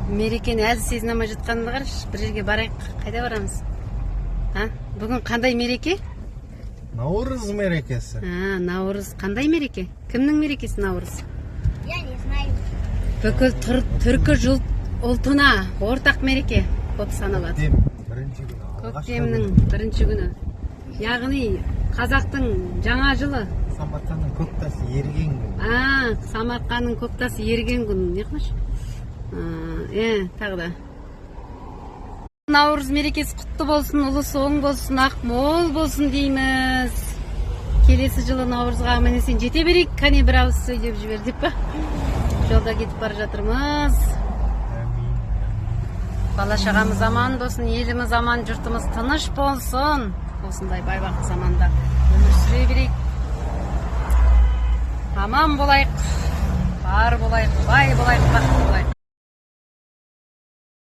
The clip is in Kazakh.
Мерекені әлі сезіне алмай жатқанымды қарашы. Бір жерге барайық. Қайда барамыз? А, бүгін қандай мереке? Наурыз мерекесі. А, наурыз қандай мереке? Кімнің мерекесі наурыз? Я не знаю. Бүкіл түркі жұрт ұлтына ортақ мереке болып саналады. Көктем бірінші күні, алғашқы Көктемнің күні. бірінші күні, яғни қазақтың жаңа жылы. Самарқанның көк тасы еріген күні. А, Самарқанның көк тасы еріген күн. Не қылшы, тағы да наурыз мерекесі құтты болсын, ұлысы оң болсын, ақ мол болсын дейміз. Келесі жылы наурызға аман есен жете берейік. Кәне, бір ауыз сөйлеп жібер деп па? Жолда кетіп бара жатырмыз. Әмин. Бала шағамыз аман болсын, еліміз аман, жұртымыз тыныш болсын. Осындай байбақ заманда өмір сүре берейік. Аман болайық, бар болайық, бай болайық, бақытты болайық.